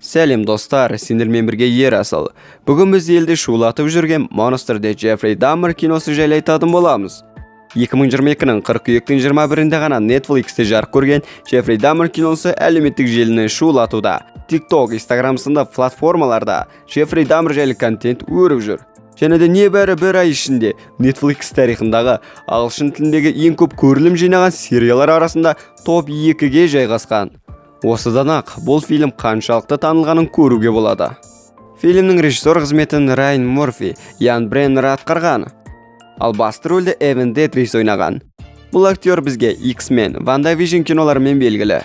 Сәлем, достар, сендермен бірге Ерасыл. Бүгін біз елді шулатып жүрген Монстрде Джеффри Даммер киносы жайлы айтатын боламыз. 2022-нің қыркүйектің 21-інде ғана Netflixте жарық көрген Джеффри Даммер киносы әлеуметтік желіні шулатуда. TikTok, Instagram сынды платформаларда Джеффри Даммер жайлы контент өріп жүр. Және де небәрі бір ай ішінде Netflix тарихындағы ағылшын тіліндегі ең көп көрілім жинаған сериялар арасында топ 2-ге жайғасқан. Осыдан ақ бұл фильм қаншалықты танылғанын көруге болады. Фильмнің режиссер қызметін Райан Мурфи, Ян Бреннер атқарған. Ал басты рөлді Эван Детрис ойнаған. Бұл актер бізге X-Men, WandaVision киноларымен белгілі.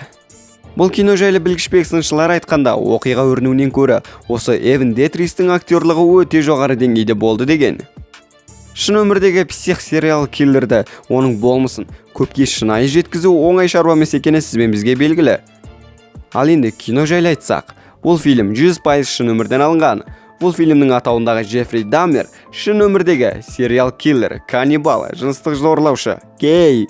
Бұл кино жайлы білгішбек сыншылар айтқанда, оқиға өрнуінен көрі осы Эван Детристің актерлығы өте жоғары деңгейде болды деген. Шын өмірдегі псих сериал киллерді, оның болмысын көпке шынайы жеткізу оңай шаруа емес екені сізбен бізге белгілі. Ал енді кино жайлы айтсақ, бұл фильм 100% шын өмірден алынған. Бұл фильмнің атауындағы Джеффри Даммер шын өмірдегі сериал киллер, каннибал, жыныстық зорлаушы, гей.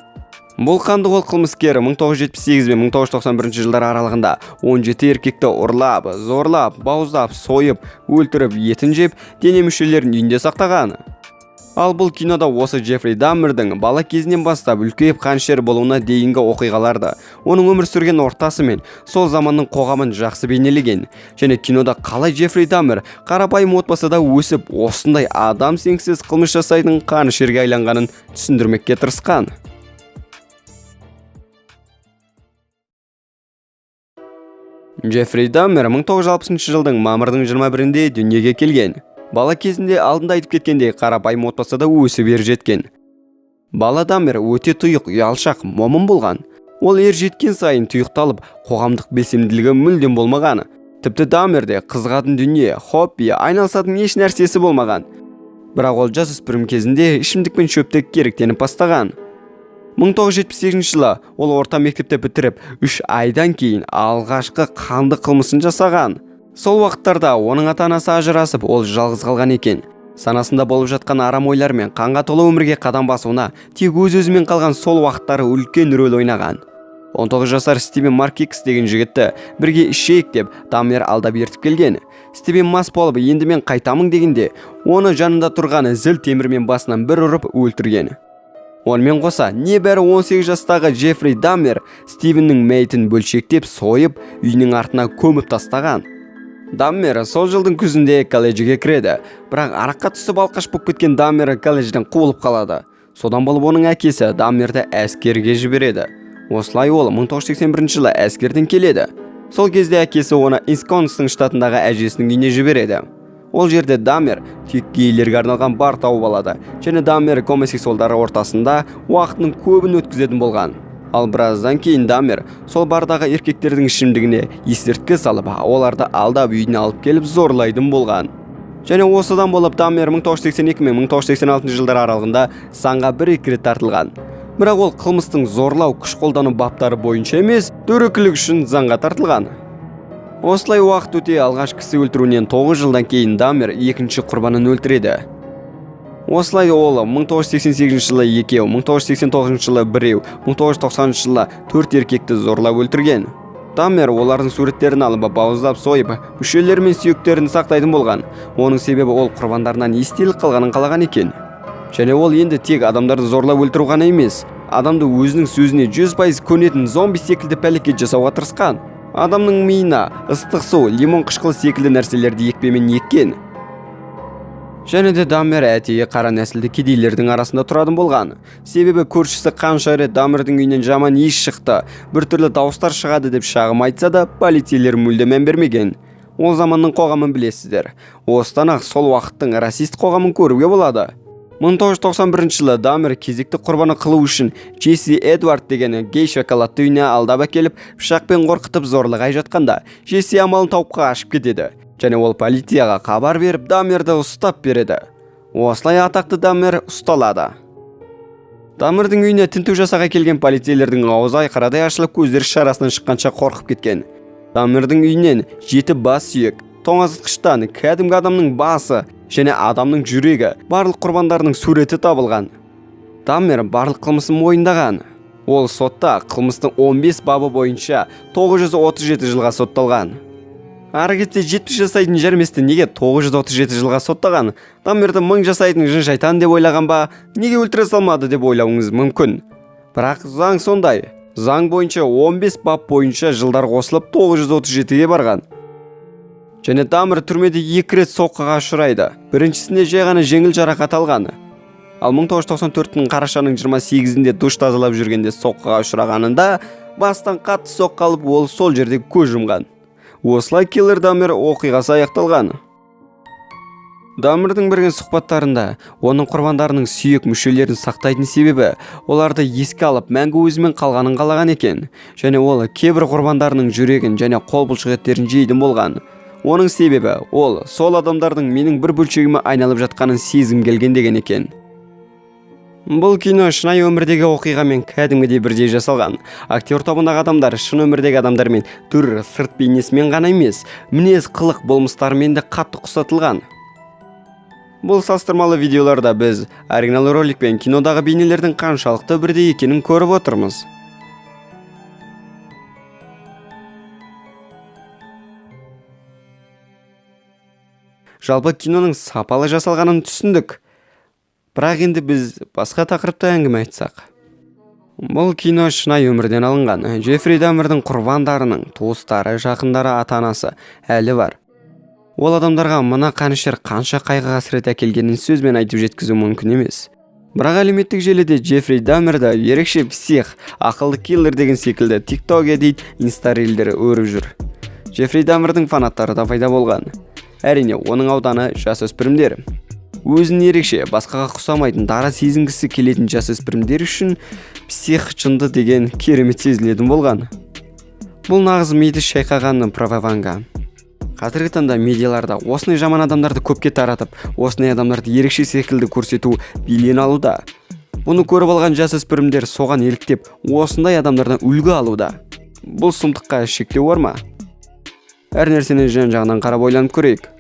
Бұл қанды қол қылмыскері 1978 пен 1991 жылдар аралығында 17 еркекті ұрлап, зорлап, бауыздап, сойып, өлтіріп, етін жеп, дене мүшелерін үйінде сақтаған. Ал бұл кинода осы Джеффри Даммердің бала кезінен бастап үлкейіп қанішер болуына дейінгі оқиғаларды, оның өмір сүрген ортасы мен сол заманның қоғамын жақсы бейнелеген. Және кинода қалай Джеффри Даммер қарапайым отбасыда өсіп, осындай адам сенгісіз қылмыс жасайтын қанішерге айланғанын түсіндірмекке тырысқан. Джеффри Даммер 1960 жылдың мамырдың 21-інде дүниеге келген. Бала кезінде алдында айтып кеткендей, қарапайым отбасыда өсіп ер жеткен. Бала Даммер өте тұйық, ұялшақ, момын болған. Ол ер жеткен сайын тұйықталып, қоғамдық белсенділігі мүлдем болмаған. Тіпті Даммерде қызығатын дүние, хобби, айналысатын еш нәрсесі болмаған. Бірақ ол жасөспірім кезінде ішімдік пен шөпті керектеніп бастаған. 1978 жылы ол орта мектепті бітіріп, 3 айдан кейін алғашқы қанды қылмысын жасаған. Сол уақыттарда оның ата-анасы ажырасып, ол жалғыз қалған екен. Санасында болып жатқан арам ойлар мен қанға толы өмірге қадам басуына тек өз-өзімен қалған сол уақыттары үлкен рөл ойнаған. 19 жасар Стивен Маркикс деген жігітті бірге ішейік деп Даммер алдап ертіп келген. Стивен мас болып, енді мен қайтамын дегенде, оны жанында тұрған зіл темірмен басынан бір ұрып өлтірген. Онымен қоса, небәрі 18 жастағы Джеффри Даммер Стивеннің мәйітін бөлшектеп сойып, үйінің артына көміп тастаған. Даммер сол жылдың күзінде колледжге кіреді. Бірақ араққа түсіп алқаш болып кеткен Даммер колледжден қуылып қалады. Содан болып оның әкесі Даммерді әскерге жібереді. Осылай ол 1981 жылы әскерден келеді. Сол кезде әкесі оны Висконсин штатындағы әжесінің үйіне жібереді. Ол жерде Даммер тек гейлерге арналған бар тауып алады. Және Даммер гомосексуалдар ортасында уақытының көбін өткізетін болған. Ал біраздан кейін Даммер сол бардағы еркектердің ішімдігіне есірткі салып, оларды алдап үйіне алып келіп зорлайтын болған. Және осыдан болып Даммер 1982 мен 1986 жылдар аралығында заңға бір-екі рет тартылған. Бірақ ол қылмыстың зорлау, күш қолдану баптары бойынша емес, дөрекілік үшін заңға тартылған. Осылай уақыт өте алғаш кісі өлтіруінен 9 жылдан кейін Даммер екінші құрбанын өлтіреді. Осылай ол 1988 жылы екеу, 1989 жылы біреу, 1990 жылы төрт еркекті зорлап өлтірген. Даммер олардың суреттерін алып, бауыздап сойып, мүшелері мен сүйектерін сақтайтын болған. Оның себебі ол құрбандарынан естелік қалғанын қалаған екен. Және ол енді тек адамдарды зорлап өлтіру ғана емес, адамды өзінің сөзіне 100% көнетін зомби секілді пәлекет жасауға тырысқан. Адамның миына ыстық су, лимон қышқылы секілді нәрселерді екпемен еккен. Және де Даммер әтейі қара нәсілді кедейлердің арасында тұратын болған. Себебі көршісі қанша рет Даммердің үйінен жаман иіс шықты, біртүрлі дауыстар шығады деп шағым айтса да, полицейлер мүлде мән бермеген. Ол заманның қоғамын білесіздер. Осыдан ақ сол уақыттың расист қоғамын көруге болады. 1991 жылы Даммер кезекті құрбаны қылу үшін Джесси Эдвард деген гей шоколадты үйіне алдап әкеліп, пышақпен қорқытып зорлығай жатқанда, Джесси амалын тауып қашып кетеді. Және ол полицияға хабар беріп, Даммерді ұстап береді. Осылай атақты Даммер ұсталады. Даммердің үйіне тінту жасауға келген полицейлердің аузы айқарадай ашылып, көздері шарасынан шыққанша қорқып кеткен. Даммердің үйінен 7 бас сүйек, тоңазытқыштан кәдімгі адамның басы және адамның жүрегі, барлық құрбандарының суреті табылған. Даммер барлық қылмысын мойындаған. Ол сотта қылмыстың 15 бабы бойынша 937 жылға сотталған. Ары кетсе 70 жасайтын Жерместі неге 937 жылға соттаған? Даммерді 1000 жасайтын жын шайтан деп ойлаған ба? Неге өлтіре салмады деп ойлауыңыз мүмкін. Бірақ заң сондай. Заң бойынша 15 бап бойынша жылдар қосылып 937-ге барған. Және Даммер түрмеде 2 рет соққыға ұшырайды. Біріншісінде жай ғана жеңіл жарақат алған. Ал 1994-тің қарашаның 28-інде душ тазалап жүргенде соққыға ұшырағанында бастан қатты соққы алып, ол сол жерде көз жұмған. Осылай киллер Даммер оқиғасы аяқталған. Даммердің берген сұхбаттарында оның құрбандарының сүйек мүшелерін сақтайтын себебі оларды еске алып мәңгі өзімен қалғанын қалаған екен. Және ол кейбір құрбандарының жүрегін және қол бұлшықеттерін жейтін болған. Оның себебі ол сол адамдардың менің бір бөлшегіме айналып жатқанын сезгім келген деген екен. Бұл кино шынайы өмірдегі оқиғамен кәдімгідей бірдей жасалған. Актер тобындағы адамдар шын өмірдегі адамдармен түр, сырт бейнесімен ғана емес, мінез, қылық, болмыстарымен де қатты ұқсатылған. Бұл салыстырмалы видеоларда біз оригинал ролик пен кинодағы бейнелердің қаншалықты бірдей екенін көріп отырмыз. Жалпы киноның сапалы жасалғанын түсіндік. Бірақ енді біз басқа тақырыпта әңгіме айтсақ. Бұл кино шынайы өмірден алынған. Джеффри Даммердің құрбандарының туыстары, жақындары, ата-анасы әлі бар. Ол адамдарға мына қанішер қанша қайғы-қасірет әкелгенін сөзбен айтып жеткізу мүмкін емес. Бірақ әлеуметтік желіде Джеффри Даммерді ерекше псих, ақылды киллер деген секілді TikTok дейді, инстарилдері өріп жүр. Джеффри Даммердің фанаттары да пайда болған. Әрине, оның ауданы жасөспірімдер. Өзін ерекше, басқаға ұқсамайтын дара сезінгісі келетін жасөспірімдер үшін псих жынды деген керемет сезілетін болған. Бұл нағыз миды шайқаған пропаганда. Қазіргі таңда медиаларда осындай жаман адамдарды көпке таратып, осындай адамдарды ерекше секілді көрсету белең алуда. Бұны көріп алған жасөспірімдер соған еліктеп, осындай адамдардан үлгі алуда. Бұл сұмдыққа шектеу бар ма? Әр нәрсені жан жағынан қарап ойланып көрейік.